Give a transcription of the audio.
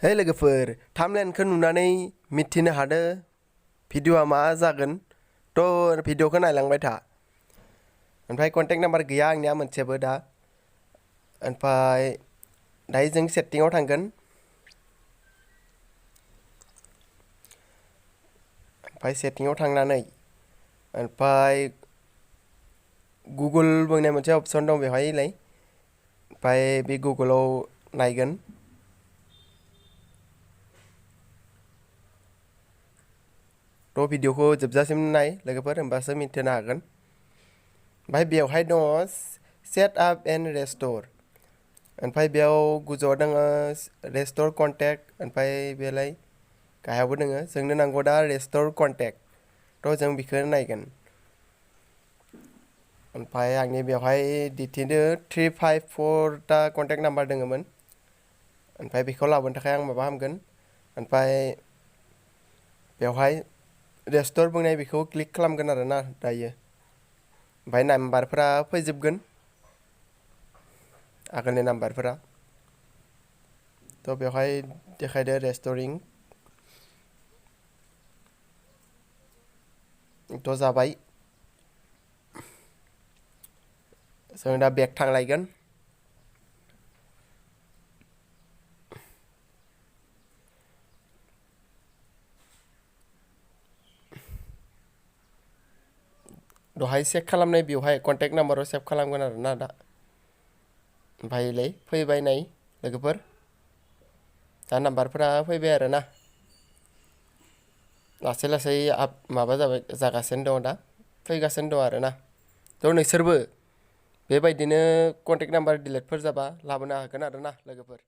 हे लोगोफोर थाम्बनेलखौ नुनानै मिथिनो हादो भिडिअआ मा जागोन थ' भिडिअखौ नायलांबाय था ओमफ्राय कन्टेक्ट नाम्बार गैया आंनिया मोनसेबो दा ओमफ्राय दायो जों सेटिंआव थांगोन ओमफ्राय सेटिंआव थांनानै ओमफ्राय गुगोल बुंनाय मोनसे अपसन दं बेवहायलाय ओमफ्राय बे गुगोलाव नायगोन थ' भिडिअखौ जोबजासिम नाय लोगोफोर होमबासो मिथिनो हागोन ओमफ्राय बेवहाय दङ सेट आप एन्ड रेस्ट'र ओमफ्राय बेयाव गोजौआव दङ रेस्ट'र कन्टेक्ट ओमफ्राय बेलाय गाहायावबो दङ जोंनो नांगौ दा रेस्ट'र कन्टेक्ट थ' जों बेखौ नायगोन ओमफ्राय आंनि बेवहाय दिन्थिनो 354 टा कन्टेक्ट नाम्बार दङमोन ओमफ्राय बेखौ लाबोनो थाखाय आं माबा खालामगोन ओमफ्राय बेवहाय रेस्ट'र बुंनाय बेखौ क्लिक खालामगोन आरोना दायो ओमफ्राय नाम्बारफोरा फैजोबगोन आगोलनि नाम्बारफोरा थ' बेवहाय देखायदो रेस्ट'रिं थ' जाबाय जों दा बेक थांलायगोन दहाय चेक खालामनाय बेवहाय कन्टेक्ट नाम्बाराव सेभ खालामगोन आरोना दा ओमफ्रायलाय फैबाय नाय लोगोफोर दा नाम्बारफोरा फैबाय आरोना लासै लासै माबा जागासिनो दङ दा फैगासिनो दं आरोना थ' नोंसोरबो बेबायदिनो कन्टेक्ट नाम्बार डिलिटफोर जाबा लाबोनो हागोन आरोना लोगोफोर